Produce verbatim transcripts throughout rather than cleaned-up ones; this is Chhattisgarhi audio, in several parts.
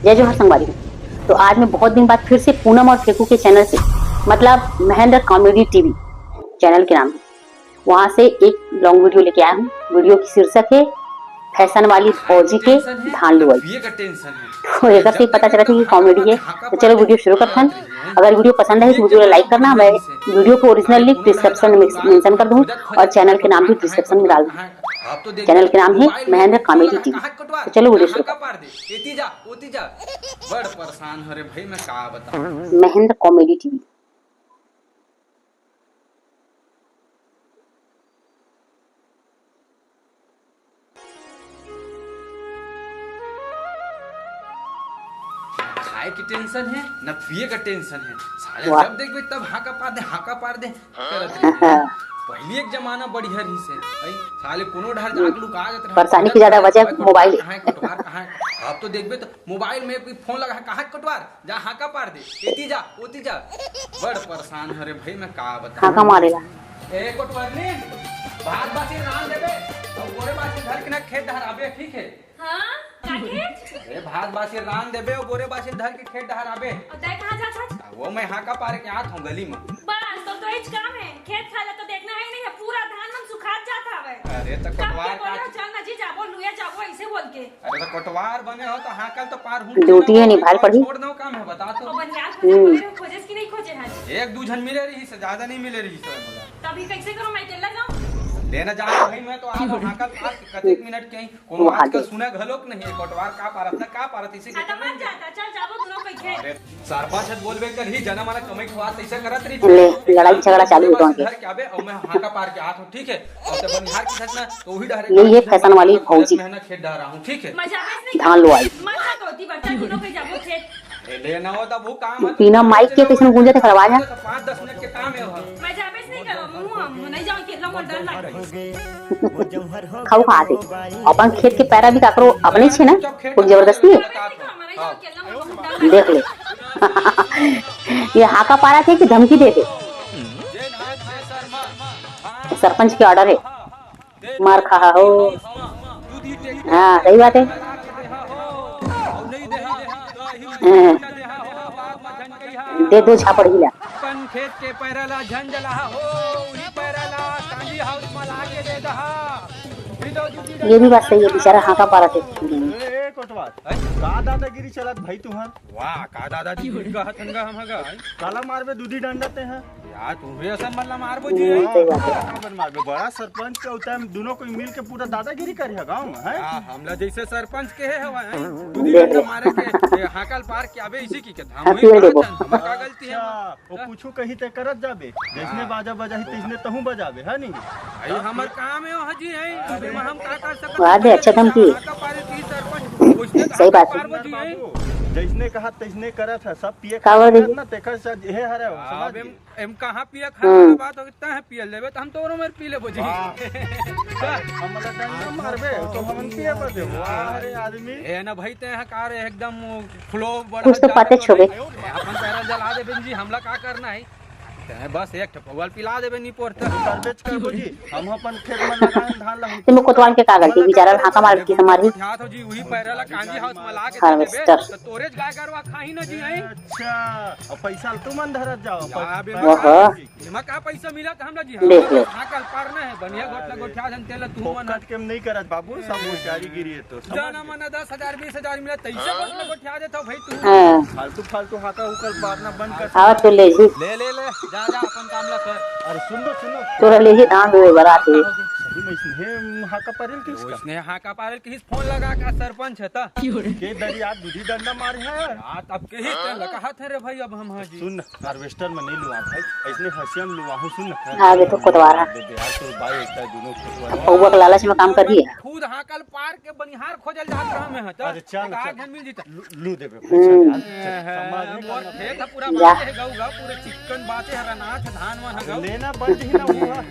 जय जोहार संगवारी हो। तो आज मैं बहुत दिन बाद फिर से पूनम और फेकू के चैनल से, मतलब महेंद्र कॉमेडी टीवी चैनल के नाम है, वहां से एक लॉन्ग वीडियो लेके आया हूँ। वीडियो की शीर्षक है फैशन वाली भौजी के धान लुआई। तो एकर से ही पता चला था कि कॉमेडी है। तो चलो वीडियो शुरू करथन। अगर वीडियो पसंद आए तो वीडियो ला लाइक करना। मैं वीडियो को ओरिजिनल लिंक डिस्क्रिप्शन में मेंशन कर दूँ और चैनल के नाम भी डिस्क्रिप्शन में डाल दूँ। चैनल के नाम है महेंद्र कॉमेडी टीवी। तो चलो वीडियो शुरू करते हैं। बड़ परेशान हो रे भाई, मैं का बताऊं। Mahendra comedy TV. खाए की टेंशन है, न पिए का टेंशन है। साले वाह। जब देखबे तब हाका पार दे, हाका पार दे करत रहिथे। पहली एक जमाना बढ़िया रहिस हे, भाई। साले कोनो डहर जाके लुका जात रहे। परेशानी की ज्यादा वजह मोबाइल। कहाँ है कोटवार, कहाँ है? अब तो देखबे तो मोबाइल में कोई फोन लगा है, "कहाँ है कोटवार? जा हाका पार दे, एती जा, ओती जा।" बड़ परेशान हो रे भाई, मैं का बताऊं। हाका मारेला। ए कोटवारनी, भात बासी रांध देबे, अउ बोरे बासी धर के ना खेत डहर आबे, ठीक है? हाँ, का खेत? अरे भात बासी रांध देबे, अउ बोरे बासी धर के खेत डहर आबे। अउ तैं कहाँ जात हस? वो मैं हाका पारे के आत हूँ गली में। बस, तो, तो इच काम है, खेत खार ला तो देखना है ही नहीं है, पूरा धान मन सुखात जात हवे। अरे तो कब कोटवार के बोले का हो, "चल ना जी, जाबो, लुए जाबो," ऐसे बोल के। अरे तो कोटवार बने हो तो हाकल तो पार हूँ। ड्यूटी है, निभाल पड़ी। छोड़ दो काम है, बता तो। अब बनिहार खोजे, हम्म। खोजे, खोजेस कि नहीं खोजे हस? एक दू झन मिले रहिस, ज्यादा नहीं मिले रहिस मोला। तभी कैसे करो, मैं अकेला जाऊँ? लेना जाओ भाई, मैं तो आ जाऊँ, हाकल पार कतेक मिनट के ही। कोनो वो आजकल आगे। सुना घलोक नहीं है, कोटवार का पारत ना का पारत, इसे कहते खत्म नहीं। जाता, चल जाबो दोनों कोई खेत। अरे, सरपंच हत बोलबे करही, जना मना कमाई खुआ तैसे करत रही। ले, लड़ाई झगड़ा चालू होता है। घर के आबे, अउ मैं हाका पार के आत हूँ, ठीक है? अउ ते बनिहार की सच ना, तो वही डहरे ये, ये फैशन वाली भौजी। मेहनत खेत डहरा हूँ, ठीक है? मजा में नहीं धान लुआई। मजा तो होती बच्चा, दोनों कोई जाबो खेत। ए, ले ना हो तब वो काम है, बिना माइक के कइसन गूंजत हे आवाज? पाँच दस मिनट के काम है वो। मैं जाबे से नहीं करो, मुंह हम नहीं जाओ, अकेला मोर डर लगे। खाऊ खा दे। अपन खेत के पैरा भी काकरो अपने छे ना, कोई जबरदस्ती है? देख ले। ये हाका पारा थे कि धमकी दे दे? सरपंच के ऑर्डर है। मार खा हो। हाँ, सही बात है। हाँ। दे दो झापड़ हिला। अपन खेत के पैरा ला झन जलाहा हो, उही पैरा ला कांजी हाउस में ला के दे दहा। ये भी बात सही है, बेचारा हाका पारा थे। ए, ए, कोटवार, का दादागिरी चलत भाई तुहर? वाह, का दादागिरी कहत हन गा हम ह गा? काला मारबे दूधी डंडा ते ह? यार, तुहरे असन मन ला मारबो जी। हम्म, सही बात है। काबर मारबे? बड़ा सरपंच के उतार में दोनों कोई मिल के पूरा दादागिरी करे ह गाँव में, हैं? हाँ, हमला जैसे सरपंच के हे हवा, हैं? दूधी डंडा मारे के, ये हाकल पार के आबे इसी की के धाम हाँ, हुई तेल बात देबो। है, हमर का गलती है? अच्छा, वो कुछू कही ते करत जाबे, जैसने हाँ। बाजा बजाही तैसने तहूँ बजाबे, है नी? भाई, हमर काम है वहाँ जी, हैं? अबे, हम का कर सकत वाह बे, हन? अच्छा धमकी। हाका पारे की सरपंच, उसने सही बात है। पारबो जी, हैं? जैसने कहा तैसने करत है, सब पिए काबर खाए दे? ना, तेकर से हे हरे, हाँ, समझ अबे, गए? एम कहाँ पिए खाए हम्म। वाला बात हो, इतना है पिए लेबे, तो हम तोरो मेर पी लेबो जी। वाह। हमला डंडा मारबे, तो हमन पिए बर देबो। वाह रे आदमी। ए ना भाई, ते यहाँ का रे, एकदम flow बढ़ा कुछ तो जा पते रहा छोबे। है। अपन पैरा जला देबे जी, हमला का करना है? ते बस एक ठो पौवा ल पिला देबे, नी पोर त। कर बेच कर जी, हम अपन खेत में लगाए धान ला, हम ते में कोतवाल के का गलती, बेचारा हाका मार के मारी। हाँ तो जी, वही पैरा ला कांजी हाउस में ला के दे देबे, हार्वेस्टर। तो तोरेच गाय गरवा खाही ना जी, हैं? अच्छा, अब पैसा ल तुमन धरत जाओ, जा बे, ओहो। एमा का पैसा मिलत हमला जी? देख ले। हाँ, कल पार ना है, बढ़िया गोठला गोठिया धन तेला तू मन। फोकट के नहीं करत बाबू, सब होशियारी गिरी है तो, समझ जाना गए। मना दस हजार, बीस हजार मिला, तैसे गोठला गोठिया देत हो भाई तू। हाँ। फालतू, फालतू हाका हुकल मारना बंद कर। हाँ, तो ले जी। ले, ले, ले, जा, जा, अपन काम ला कर। अरे सुन लो, सुन लो। तोरा ले जी, धान दे बरात है। सही में इसने हे हाका पारेल किसका? उसने हाका पारेल किस फोन लगा का सरपंच है ता? के दरी आज दूधी डंडा मारे है। यार, अब के ही तेल लगा हाथ है रे भाई, अब हम हाँ जी। सुन, हार्वेस्टर में नहीं लुआ भाई, ऐसने हंसिया में लुआ हूँ, सुन ना। आगे तो कोतवार है। दे दे यार, तो भाई, एक दोनों कोतवार। पौवा के लालच में काम कर दिए। खुद हाकल पार के बनिहार खोजल जात रहा मैं, हाँ, तो अरे चल, एक आध चल। जन मिल जीता। लू, लू देबे भाई, हम्म। चल यार, चल, समाज में मोर करना खेत है पूरा जा। बाटे है, गऊ, गऊ, पूरे चिक्कन बाटे है, अनाज, धान, वान, अरे गऊ। लेना बंद ही ना हुआ।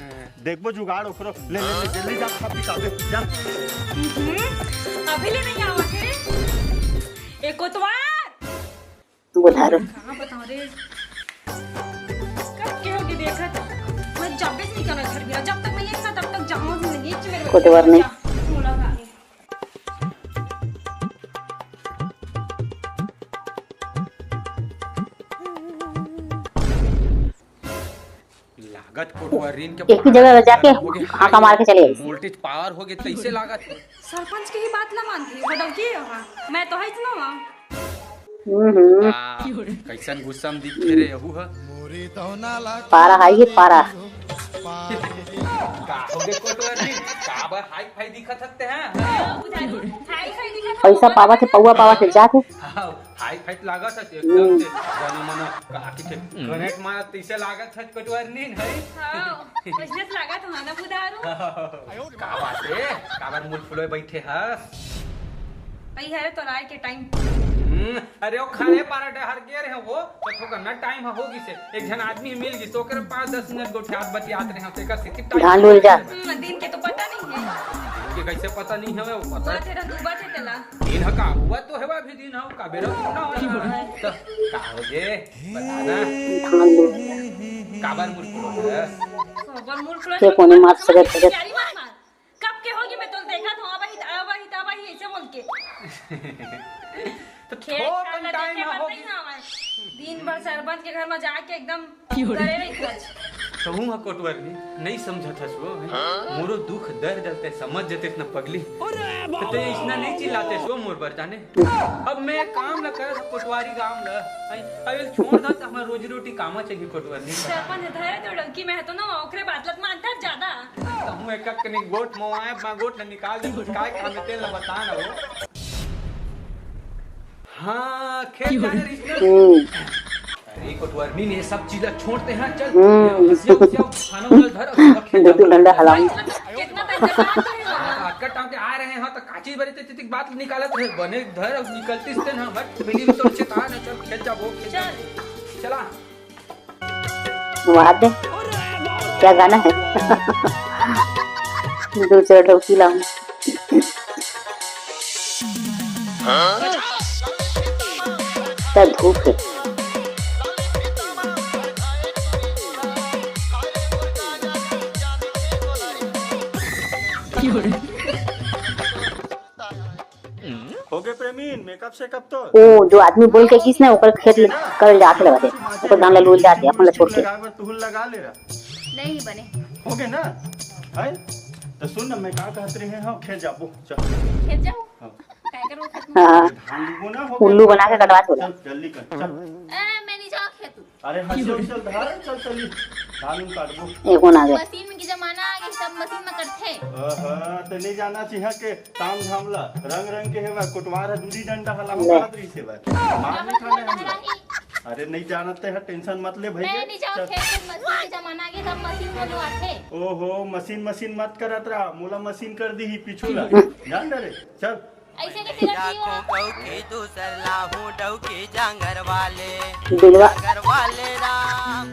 देखबो जुगाड़ ओकरो। ले, ले, ले, जल्दी जा, खा पी के आबे, जा। हम्म, अभी ले नहीं आवा के। ए कोतवार। वो धारो। कहाँ बताओ रे? कब के होके देखा था? मैं जाबे से निकला घर गया। जब तक मैं एक साथ, तब तक जाऊँ भी नहीं। ये मेरे कोतवार नहीं। मुलाकात। एक ही जगह जाके हाका मार के चले आइस। वोल्टेज पावर हो गए, तैसे लागत है। सरपंच के ही बात ला मानथे, बडौकी है वहाँ। मैं तो है इतना वहाँ। हम्म। कैसन गुस्सा में दिखे रे यहू ह। पारा हाई है, पारा। का हो गए कोटवार जी? काबर हाई फाई दिखत हकते हैं? पैसा पावत है, पौवा पावत है, जाके। हाँ, हाई फाई लागत है एकदम से। जानो मानो का की थे, कनेक्ट मारा तैसे लागत है कोटवार नी है। हाँ, वैसे लागत है ना बुधारू। का बात है? काबर मुंह फुलोय बैठे हस? अई हरे तोर आय के टाइम। हम्म, अरे ओ खाले पारा डहर गे रहे वो, तो थोकन ना टाइम हो गिसे। एक झन आदमी मिल गिस, ओकरे पाँच दस मिनट गोठियात बतियात रहे, तेकर सेती टाइम धान डोल जा। हम्म, दिन के तो पता नहीं है। दिन के कैसे पता नहीं हवे, वो पता हुआ थे ना, डूबा थे तेला। दिन ह का हुआ तो हवा भी दिन हो का बेरा तो ना हो। तो का हो जे? बता ना। धान डोल जा। काबर मुंह फुलोय हस? काबर मुंह फुलोय हस? के कोने मार सकत है? तैयारी मत मार। कब के होगी मैं तोल देखत हूँ, अब ही, अब ही, तब ही ऐसे बोल के। तो खेत थोकन खाना टाइम देखे हो बर गई। नहीं ना आवे। दिन भर सरपंच के घर में जाके एकदम करे रही कुछ। कहूँ हा कोटवार नी, नहीं समझत हस वो, हैं? मोरो दुख दर्द जलते समझ जते इतना पगली। तो ते इसना नहीं चिल्लाते सो मोर बर जाने। अब मैं काम ल करत हूँ कोटवारी काम ल। हैं? अब ये छोड़ दा तो हमार रोजी रोटी कामा चाहिए कोटवार नी। सरपंच धरे तो डंकी में है तो ना ओकरे बात लत मानता ज्यादा। कहूँ एक कनी गोठ मवाए, मैं गोठ ल निकाल दे, कुछ काय काम है, तेल ल बता ना वो। हाँ, खेत जाने रिश्ते। हम्म। अरे, कोटवार नी, ये सब चीज ल छोड़ते हैं, चल। हम्म। हंसिया, हंसिया, खाना उना धर, और खेत बिल्कुल जाओ। डंडा हलाऊं। कितना time से बात कर रहे हो? हाँ, अक्का टांग के आ रहे हैं, हाँ, तो काची बरे ते तितिक बात निकालत रहे, बने धर, अब निकलती से ना, बट मिली भी तोर चेता ना, चल, खेत जाबो, खेत जाबो। चला। वाह दे, क्या गाना है? दो चार ढोकी लाऊं। क्या धूप है। हो गए प्रेमीन, मेकअप सेकअप तो। ओ, जो आदमी बोल के गिस ना, ओकर खेत ल-, करल जात हे लगथे, ओकर धान ल लूल जात हे, अपन ल छोड़ के। लगाए बर तुहू ल लगा ले रहा। नहीं बने। हो गए ना? है? तो सुन ना, मैं का कहत रहे हूँ, खेत जाबो, चल। खेत जाओ? हाँ। काय करो खेत में? हाँ। धान लूबो ना, हो गए। उल्लू बना के कटवा छोड़ा। चल, जल्दी कर, चल। ए, मैं नहीं जाओ खेत। अरे हंसिया उसिया धर, चल चली। धान उन काटबो। ए, कौन आ गया? मशीन के जमाना आ गया, सब मशीन में कटथे। आहा, तो नहीं जाना चाहिए के ताम झाम ला, रंग रंग के हेवा, कोटवार है, दूधी डंडा हला हम ले। बात रही से बा। मार नहीं खाने हम लोग। अरे नहीं जानते हैं, टेंशन मत ले भैया। मैं नहीं जाओ चल। खेत में, मशीन के जमाना आ गया, सब मशीन में लुआथे। ओहो, मशीन मशीन मत करत रहा, मोला मशीन कर दी ही पिछू ला। जान डरे, चल। ऐसे कैसे करती हो? डौकी दूसर लाहू, डौकी जांगर वाले, बिलवा। जांगर वाले राम।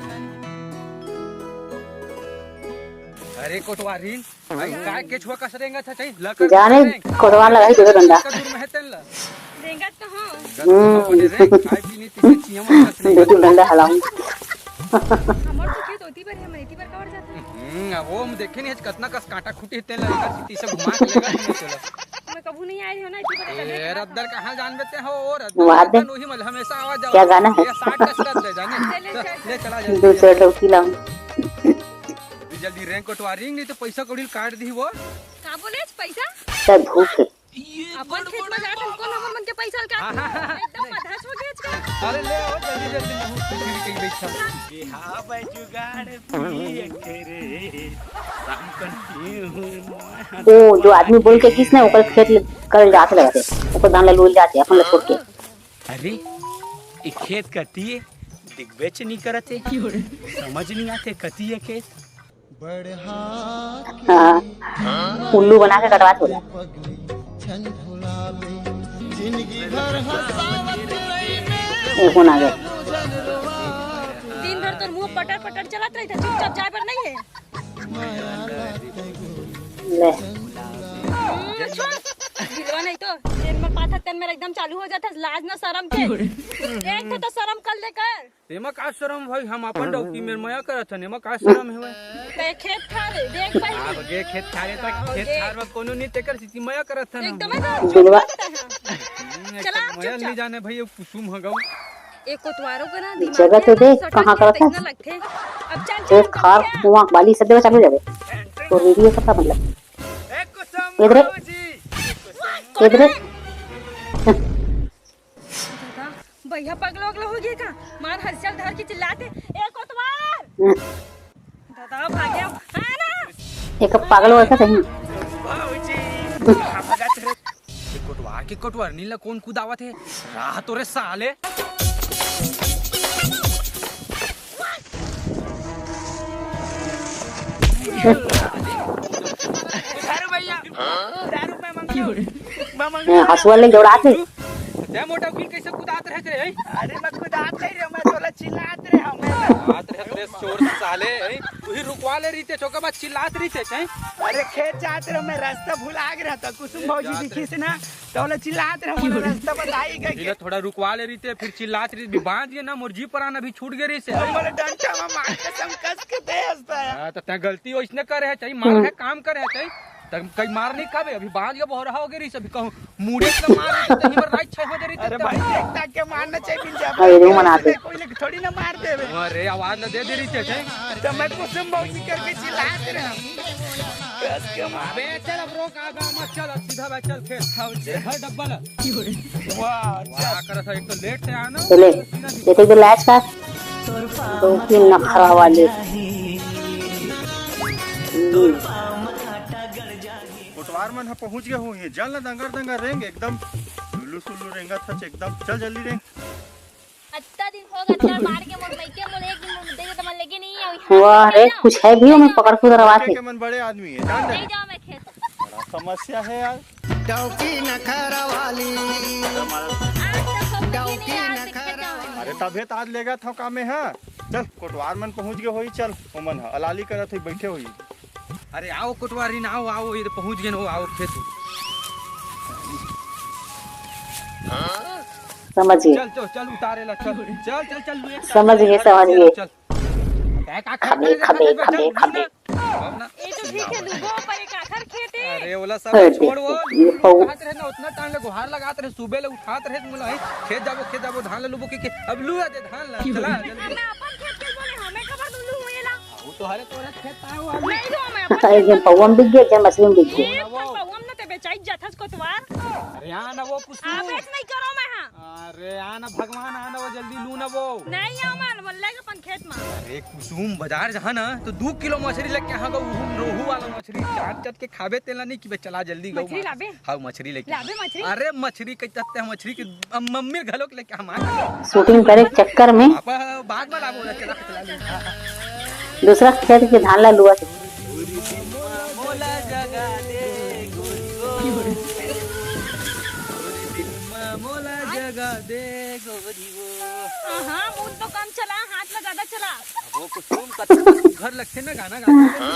अरे कोटवारिन, भाई काय केछुआ कस रेंगत हे, चाहिए लकड़ जाने रेंग। कोटवार लगाई दे डंडा। कदूर में है तेल। रेंगत तो हो। हम्म। अरे रे, काय भी नहीं, तीन चिया में कस रेंगत। बिल्कुल डंडा हलाऊं। हमर तो खेत होती बर है, मैं इतनी बार काबर जाता हूँ। हम्म, अब वो हम देखे नहीं, आज कितना कस कांटा खूटी है, तेल लगा, सीटी से घुमा के लेगा, नहीं चला। मैं कभू नहीं आए हो ना, इतनी बार ए, रद्दर कहाँ जानबे ते हो, ओ रद्दर, वाह दे। रद्दर, वही मल हमेशा आवा जावा। क्या गाना है? ये साठ दस रद्दर जाने। चले, चल, चल। ले चला जल्दी। दो चार ढोकी लाऊं। जल्दी रेंग कोटवारिन, नहीं तो पैसा कौड़ी काट दी वो। का बोले, पैसा? क्या धूप है? अपन खेत में जात हन, कौन हमर मन के पैसा ल काट हाँ, हाँ, हाँ। एकदम मधास हो गया आजकल। अरे ले आओ जल्दी जल्दी, महू कुछ भी कहीं बैठा। ये हाँ भाई जुगाड़ पिए के रे, राम कंठी हूँ। ओ, जो आदमी बोल के गिस ना, ओकर खेत ल-, करल जात हे लगथे, ओकर धान ल लूल जात हे, अपन ल छोड़ के। अरे, ये खेत कती है, दिग्बेच नहीं करत है, समझ नहीं आते कती है खेत। हाँ, उल्लू बना के कटवा छोड़ा। ए, कौन आ गया? दिन भर तोर मुंह पटर पटर चलत रही था, चुपचाप जाए पर नहीं है। ले। हम्म, सुन, दिलवा नहीं तो, तेन में पाथा तेन में एकदम चालू हो जाता, लाज ना शर्म के। एक तो, तो शर्म कर ले कर। एमा का शरम भाई, हम अपन डौकी मेर मया करत हन, एमा का शरम हे भाई? ते खेत खार देख भाई। अब गे खेत खार हे त खेत खार म कोनो नी तेकर सेती मया करत हन हम। एकदम है तो बिलवा। हम्म, एक चला, तो मया चुपचाप। नहीं जाने भाई, ये कुसुम ह गऊ। एक कोतवारों को ना दिमाग जगह तो देख, कहाँ करत हस? लगथे। अब चल, चल, चल, खार चल। कुआं बाली सब देवे चालू जावे। तो वीडियो सबका मतलब। इधर, इधर। दादा, भैया पगलो अगलो हो गया का? मार हर्षल धर के चिल्लाते, "ए कोतवार!" हम्म। दादा भागे, हाँ ना? एक पागल हो गया सही। ये कोटवार के कोटवारनी ला कौन कुदावत हे? राह तो रे साले। दारू भैया, दारू मैं मंगलो। मैं मंगलो। हाँ, हंसुआ ले दौड़ात हे। जय मोटा वकील कैसे कुदात रहे थे, हैं? अरे मैं कुदात नहीं रहे, मैं तोला चिल्लात रहे हूँ, मैं। कुदात रहे थे चोर साले, हैं? तू ही रुकवा ले रही थे, चौका बात चिल्लात रही थे, हैं? अरे खेत जात रहे, मैं रास्ता भुला गया था, कुसुम भौजी दिखी से ना, तोला चिल्लात रहे, मोला रास्ता बताई गए। इला थोड़ा रुकवा ले रही थे, फिर चिल्लात रही, बांध ये ना, मोर जी परान अभी छूट गए रही से। अब मोला डंडा में मार के सम कस के दे हंसता है। हाँ, तो तैं गलती वैसने करे है, चाहे मार है, काम करे है, चाहे तब कई मार नहीं खाबे, अभी बांध के बहरा हो गई रही, अभी कहूँ मुड़े से मार रही, तो तहीं पर राइट छह बजे रही, अरे तो भाई, देख ताक के मारना चाहिए, बिन जब अरे, रे मना दे। कोई लेके थोड़ी ना मार देवे। अरे, आवाज ना दे दे रही थे, थे। तो मैं कुसुम भौजी करके चिल्ला दे रहा हूँ। कस के मार। अबे, चल, अब रोक, आगा मत चल, अब सीधा भाई चल खेत। हाँ, चल। घर डब्बा ला। वाह, वाह, चल। कर था, एक तो लेट से आना। चले, ये तो इधर लाज का। दो तीन नखरा वाले। हम्म। कोटवार मन ह पहुंच गए हुए हैं। जल न दंगर दंगर रेंग एकदम सुल्लू सुल्लू रेंगत हच एकदम। चल जल्दी रेंग। अत्ता दिन हो गया, अत्ता बाढ़ के मोर मइके मोर एक दिन मोर देखे त मन लगे नहीं आवी। वाह रे, कुछ है भी, मैं पकड़ के उधर आवाज के मन बड़े आदमी है, जान ले। नहीं जाओ मैं खेत। बड़ा समस्या है यार। डौकी नखरा वाली। आज तो सब डौकी नहीं यार, नखरा दिक्कत है। अरे तभे तो आज लेगा था काम में, हाँ। चल, कोटवार मन पहुंच गए होई, चल, ओमन ह अलाली करत होई, बैठे होई। अरे आओ कोटवारी ना, आओ, आओ, ये तो पहुंच गए हो, आओ खेत। समझ गए। चल, चल, चल, उतारे ला, चल, चल, चल, चल, लू, एक समझ गए, चल, समझ चल, गए। चल। क्या, क्या खबे, खबे, खबे, खबे। अब ना। ये तो ठीक है, लूबो, पर एक आखर खेत है। अरे, ओला सब अरे, छोड़, वो ये लू पौ- कहत रहे ना, उतना टाइम ले गुहार लगात रहे, सुबह ले उठात रहे, तुम लोग, "हे, खेत जाबो, खेत जाबो, धान ले लूबो," के, के, अब लू आ दे, धान ला, चला, जल्दी। मैं अपन खेत के बोले, हमें खबर दू, लू ये ला। वो तो हरे तोरे खेत आए हुआ। नहीं दो, मैं अपन अरे, खेत जे में पौवा में बिक गया, जे मछली में बिक गया। ये ना वो। पौवा में ना ते बेचाई जाथस कोतवार। अरे, यहाँ ना वो कुछ। आप ऐसे नहीं करो, मैं हाँ। अरे आ ना भगवान, आ ना वो, जल्दी लू ना वो। नहीं आओ मन, मन लेके अपन खेत में। अरे कुसुम, बाजार जहाँ ना तो दू किलो मछली लेके यहाँ का, उहू रोहू वाला मछली चाट चाट के खाबे, तेला नहीं कि बे चला जल्दी गऊ मछली मार। लाबे? हाँ, मछली लेके। लाबे मछली? अरे मछली कही तत्ते मछली की, अब मम्मी घलो के लेके हम आ। शूटिंग करे के चक्कर में। पापा बाद में लाबो, चला, चला ले। दूसरा खेत के धान ला लुआ। मोला जगा दे गोरी वो। मोला जगा दे गोरी वो। हाँ, हाँ, मुंह तो कम चला, हाथ में ज्यादा चला। वो कुसुम कतको घर लगथे ना गाना गाथे,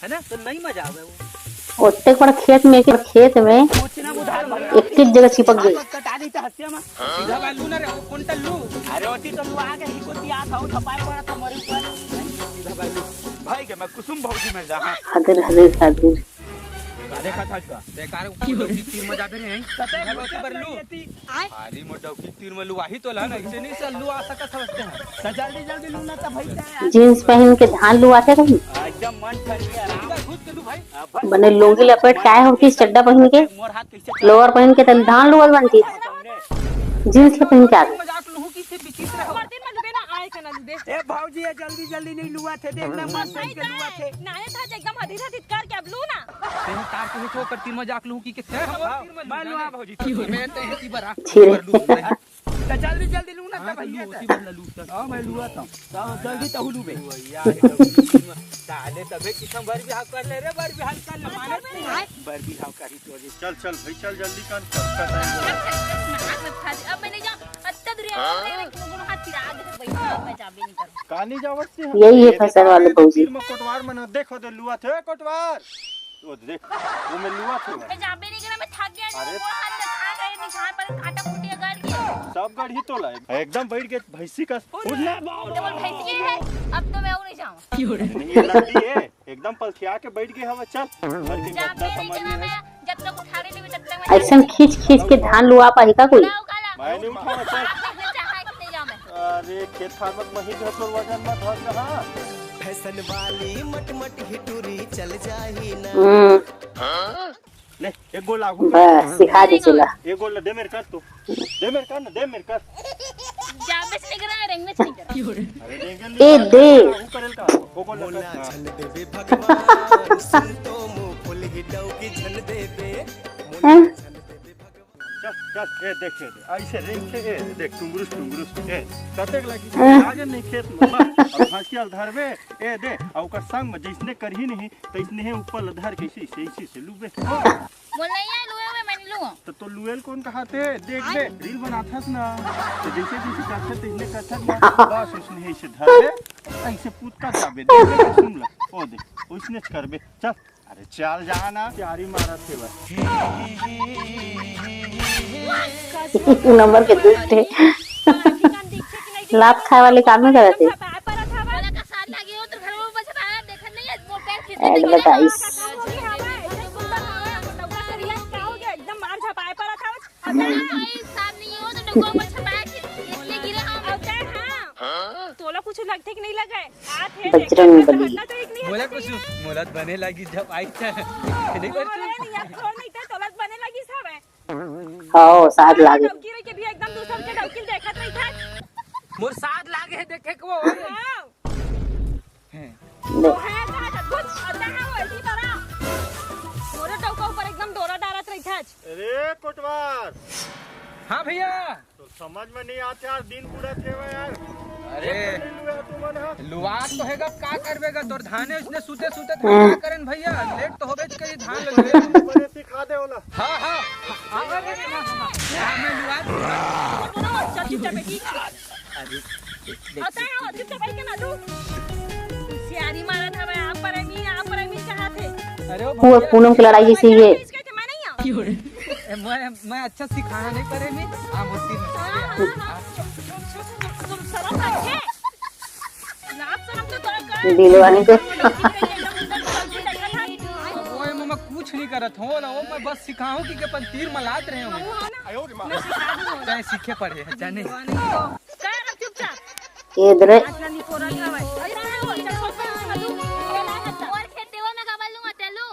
है ना, तो नहीं मजा आवे वो। ओतेक बड़ा खेत में, एक खेत में सोचना बुधार भर एक एक जगह चिपक गई। कटा दी तो हत्या में। सीधा बालू ना रे, वो कौन टल्लू? अरे ओती तो लुआ के ही कोती आ था, वो धपाए पड़ा था मोरे ऊपर। सीधा बालू। भाई के मैं कुसुम भौजी में जा। हदर, हदर, हदर। देखा था इसका। बेकार को तीर में जाते रहे हैं। कते घर में होती बर लू। आली मोटा की तीर में लुआही तो ला ना, इसे नहीं से लुआ सकत समझते हैं। तो जल्दी जल्दी लू ना तो भाई। जींस पहन के धान लुआथे कहीं। एकदम मन ठंडी आराम। खुद के लू भाई। बने लुंगी लपेट के आए हो कि चड्डा पहन के, लोअर पहन के तन धान लुअल बनती, जींस ल पहन के आ गए। मजाक लूं कि से विचित्र हो। दिन में लुबे ना आए खाना लुबे। ए भौजी, ये जल्दी जल्दी नहीं लुआ थे, देख ना मन सही के लुआ थे। ना ये था एकदम हदी हदी करके अब लू ना। तेरे तार के हो कर तीर मजाक लूं कि कितने हम तीर में लुआ भौजी। मैं ते ही बरा। तो जल्दी जल्दी लू ना, हाँ, तब भैया लू, से। उसी बार लू, चल। हाँ, मैं लुआ था। तो जल्दी तहु लू बे। लुआ, यार, जल्दी लू ना। साले तबे किसम बर बिहाव कर ले रे, बर बिहाव कर ले, मानत नहीं है। बर बिहाव करी तो जी। चल, चल भाई, चल जल्दी कर, कर, कर टाइम हो रहा है। अब मैं नहीं जाऊँ, अत्ता दूर है, मैं गुण हाथ चिरा दे, भाई, मैं जाबे नहीं करूँ। कहाँ नहीं जावत से? यही है फसल वाले भौजी। तीर में कोटवार मन, देखो दे लुआ थे, कोटवार। वो देख, वो में लुआ थे। मैं जाबे नहीं करा, मैं थक गया, अरे। वो हाथ में खा गए, निशान पर काटा फूटिया गड़ गया। सब गढ़ी तो लाए, एकदम बैठ गए भैंसी का। उठ ना। तो बोल भैंसी है, अब तो मैं वो नहीं जाऊँ। नहीं, ये लड़की है, एकदम पलथिया के बैठ गए हवा, चल। घर के जाबे गद्दा नहीं समझ करा में है। मैं, जब तक उठा रही नहीं, तब तक मैं ऐसा खींच खींच के धान लुआ पाही का कोई? बुलाओ काला। मैं नहीं उठाऊंगा, चल। आप देखना चाहा कि नहीं जाऊँ मैं? अरे, खेत खार मत मही धर, तोर वजन मत धर कहा। फैशन वाली मट मट ही टूरी चल जाही ना। हम्म। ले, एक गोल लागू। बस, सिखा दे चला। एक गोल दे मेरे कर तू। दे मेरे कर ना, दे मेरे कर। जा, बस नहीं करा, रेंग में नहीं करा। अरे, रेंग में ए, नहीं दे। करा, वो करेल का? वो गोल लगा। झन देवे भगवान, सुन तो मुंह फुल ही डौकी झन देवे। हाँ? चल, चल, ए, देख, ए, देख, ऐसे रेंग के, ए, देख, टुंगरुस, टुंगरुस, ए, कतेक लगी? हाँ। आगे नहीं खेत में, बस, अब हंसिया धरबे, ए, दे, आ ओकर संग में जैसने करही नहीं, तैसने हे ऊपर ल धर के, ऐसे, ऐसे, ऐसे, ऐसे लुबे। मोर नहीं आए, लुए हुए, मैं नहीं लूंगा। तो, तो लुएल कौन कहाथे? देख बे, रील बनाथस ना, तो जैसे, जैसे करथस, तैसने करथस ना, बस, उसने ऐसे धर दे, ऐसे पूत का जाबे, देख बे, सुन ले, ओ दे, उसने करबे, चल। अरे चल जा ना, तैयारी मारत हे बस। नंबर के दुष्ट हे। लात खाए वाले काम में करत हे। तोला कुछ लगथे कि नहीं लगे? बजरंग बली। मोला कुछ, मोला बने लगी जब आई था। नहीं करती। मोला नहीं, अब छोड़ नहीं था, तोला बने लगी सब है। हाँ, साथ लागे। डौकी रह के भी एकदम दूसर के डौकी देखत रही था। मोर साथ लागे है देखे को। हाँ। हैं। वो है ना, कुछ आता है वो ऐसी तरह। मोरे डौका ऊपर एकदम डोरा डालत रही था। अरे कोटवार। हाँ भैया। तो समझ में नहीं आत यार, दिन बुरा थे यार। अरे। नहीं लुआ तुमन हा। लुआ तो हेगा, का करबे गा? तोर धाने उसने सूते सूते धान का करन भैया, लेट तो होबे करी धान लगे। बने सिखा दे ओला। हाँ, हाँ। हाँ, मैं लुआ। अच्छा, चुपचाप बैठी। अरे। आता है, चुपचाप बैठ के ना तू। सियारी मारत हवे, आप पर नहीं, आप पर नहीं चाहते। अरे वो वो भैया। पूनम की लड़ाई जैसी है। इसके थे, मैं नहीं हूँ। ए, मैं, मैं अच्छा सिखाना नहीं परे में। हाँ, मूर्ति में। हाँ, हाँ, हाँ। तुम, तुम, तुम, तुम शर्म रखे। लाज शर्म तो तोरा का। दिलवाने के। ओए मम्मा, कुछ नहीं करत हो ना, वो मैं बस सिखाऊं कि अपन तीर मलात रहे हो। मैं सिखा दूं। चाहे सीखे पढ़े, जाने। कर चुपचाप। इधर। अच्छा, नहीं तोरा का भाई। अरे, चल, चल, चल, चल, चल। मोर खेत देवा में गाबा लूंगा, चलू।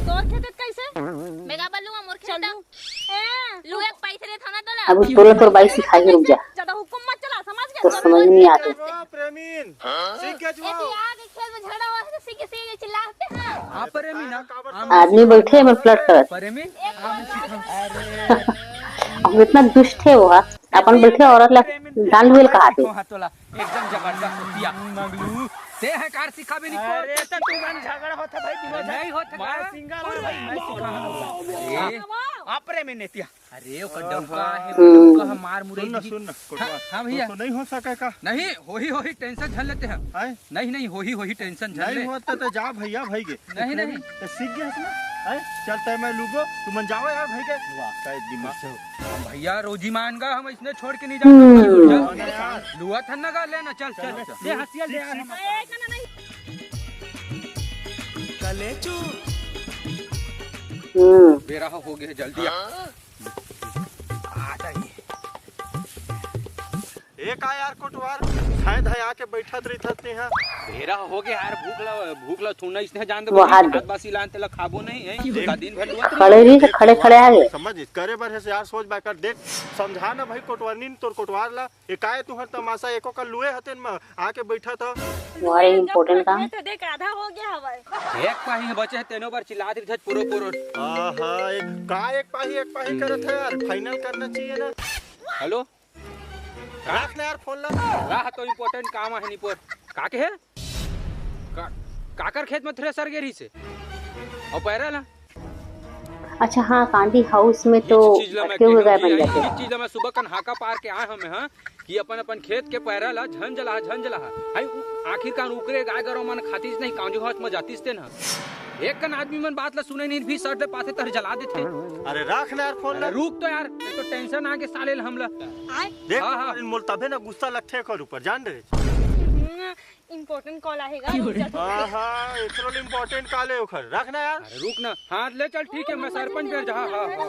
तोर खेत कैसे? मैं गाबा लूंगा, मोर खेत। चलू। ए, लुए के पैसे रे थाना तोला। अब तोला तोर बाई सिखाही, रुक जा। ज्यादा हुकुम मत चला, समझ गया? तो समझ नहीं आते। वाह, प्रेमीन। सीख गया ए, जुआ। तू आगे खेत में झगड़ा हुआ है, तो सीखे, सीखे चिल्लाते हैं। हाँ, प्रेमी ना। आदमी बैठे हे, मैं फ्लर्ट करत। प्रेमी? अब इतना दुष्ट हे वो, हा? अपन बैठे औरत ला डांट बेल कहाथे। हाँ, तोला एकदम जबरदस्त होतिया। मंगलू, ते है कार सिखाबे नहीं को। अरे, तो तू मन झगड़ा होता भाई, दिमाग नहीं होता मैं का? सिंगल हूँ भाई, मैं सिखा। ए, आपरे में नेतिया। अरे, ओकर डौका हे, हम्म। डौका हे, मार मुरई सुन ना, दी। सुन ना, हाँ, कोटवा। हाँ भैया। तो, तो नहीं हो सके का? नहीं, होही, होही, टेंशन झन लेते हैं। हैं? नहीं, नहीं, होही, होही, टेंशन झन नहीं ले। होता तो जा भैया, भाई के। नहीं, नहीं। तो सीख गया है ना? हैं? चल, तय मैं लूबो, तू मन जाओ यार, भाई के। वाह, का एक दिमाग से। भैया, रोजी मान गा, हम इसने छोड़ के नहीं हम्म। जाते। हाँ ना यार। लुआ थन ना गा, ले ना, चल, चल, चल। चल। दे हंसिया, दे यार। ए, ना, ना, नहीं। कलेचू। हम्म। बेरा हो गया, जल्दी आ। हाँ। आ जाइए। ए का यार कोटवार, खाए धाए आके बैठत रहिथस तेहा। बेरा हो गया यार, भूख ला, भूख ला थूना इसने जान दे, वो हाथ दे। हाथ बासी लान तेला खाबो नहीं है। एक का दिन भर लुआ खड़े रही तो खड़े खड़े आ गए। समझ करे बर है से यार, सोच बाकर देख, समझा ना भाई कोटवारनी तोर कोटवार ला। ए काय तुहर तमाशा एको का लुए हतेन म आके बैठा था। तुम्हारे important काम। तो देख आधा हो गया हवाई। एक पाही बचे है तेनो बर चिल्लात रहिथस पुरो पुरो। आहा, एक का एक पाही, एक पाही करत है यार, final करना चाहिए ना। हेलो? राख ना यार फोन ला। राह तो important काम है निपोर। का के है? का, काकर खेत में थ्रेसर गे रहिसे? और पैरा ला? अच्छा हाँ, कांदी हाउस में तो ये चीज ला मैं अटके हुए कहूँ गाय कि बन यही जाते हैं। चीज ला मैं सुबह कन हाका पार के आए हमें, हाँ, कि अपन अपन खेत के पैरा ला झन जला, झन जला। हाय, उ-, आखिरकार उकरे गाय गरव मन खातीस नहीं, कांजू घास में जातीस ते ना। एक कन आदमी मन बात ला सुने नहीं, भी सर ले पाथे तहर जला देथे। अरे राख ना यार फोन ला। अरे रुक तो यार, मैं तो टेंशन आगे साले ला हमला। देख, हाँ, हाँ। मोल तभे ना गुस्सा लगथे एकर ऊपर, जान रे। हम्म, important call आएगा, रुक जा। हाँ, हाँ, एकरो ले important call है ओखर। रख ना यार। अरे रुक ना। हाँ, ले चल, ठीक है, मैं सरपंच घर जा। हाँ, हाँ, हाँ।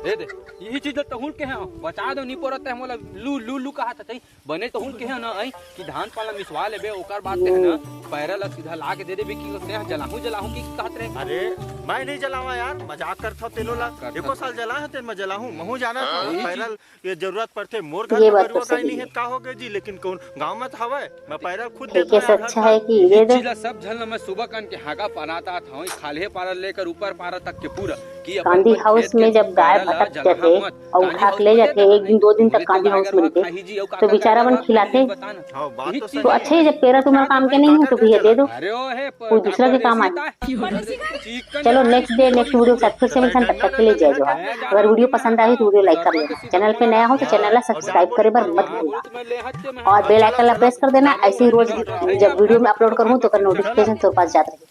दे दे, यही चीज तो हुल के है, बचा दो, नी पोरत है मोला, लू लू लू कहा था, बने तो हुल के है ना, आई कि धान पाला मिसवा लेबे, ओकर बाद ते है ना, पैरा ला सीधा ला के दे देबे कि ते जलाहूं जलाहूं की कहत रहे। अरे, मैं नहीं जलावा यार, मजाक करत हव तेनो ला। मजाक करत एको हव। साल जला है तेन मैं जलाहूं, महू जाना था, हाँ। पैरा ये जरूरत पड़थे, मोर घर ये में बात तो गरुआ गाय सही नहीं है, है। का हो गए जी, लेकिन कौन गांव में तो हवे, मैं पैरा खुद ठीक देता है, यार, अच्छा हर है साल। कि ये ये दे। चीज ला सब झन ला मैं सुबह कान के हागा पहनाता था, खाल्हे पारा लेकर ऊपर पारा तक के पूरा, कि अपन कांदी अपन हाउस खेत में के जब गाय पैरा ला भटक जलाहा जाथे मत। अउ कांदी उठा के हाउस ले में जाथे, देता एक दिन दो दिन तक बोले कांदी तुम्हारा हाउस गरवा मिलथे, खाही जी, अउ तो कांदी बेचारा मन हाउस में खिलाथे। बताना। हाँ, बात तो इही सही तो है। अच्छे ही जब पेरा तुम्हर काम के नहीं हो तो भैया दे दो, अरे ओ हे, कोई दूसरा के काम आए। चिकन चलो, next day, next video के साथ फिर से मिलथन, तब तक के लिए जय जोहार। अगर video पसंद आए तो video like कर लेना, channel पे नया हो तो channel ला subscribe करे बर मत भूलना और bell icon ला press कर देना, ऐसे ही रोज जब video में upload करूँ तो ओकर notification तोर पास जात रही।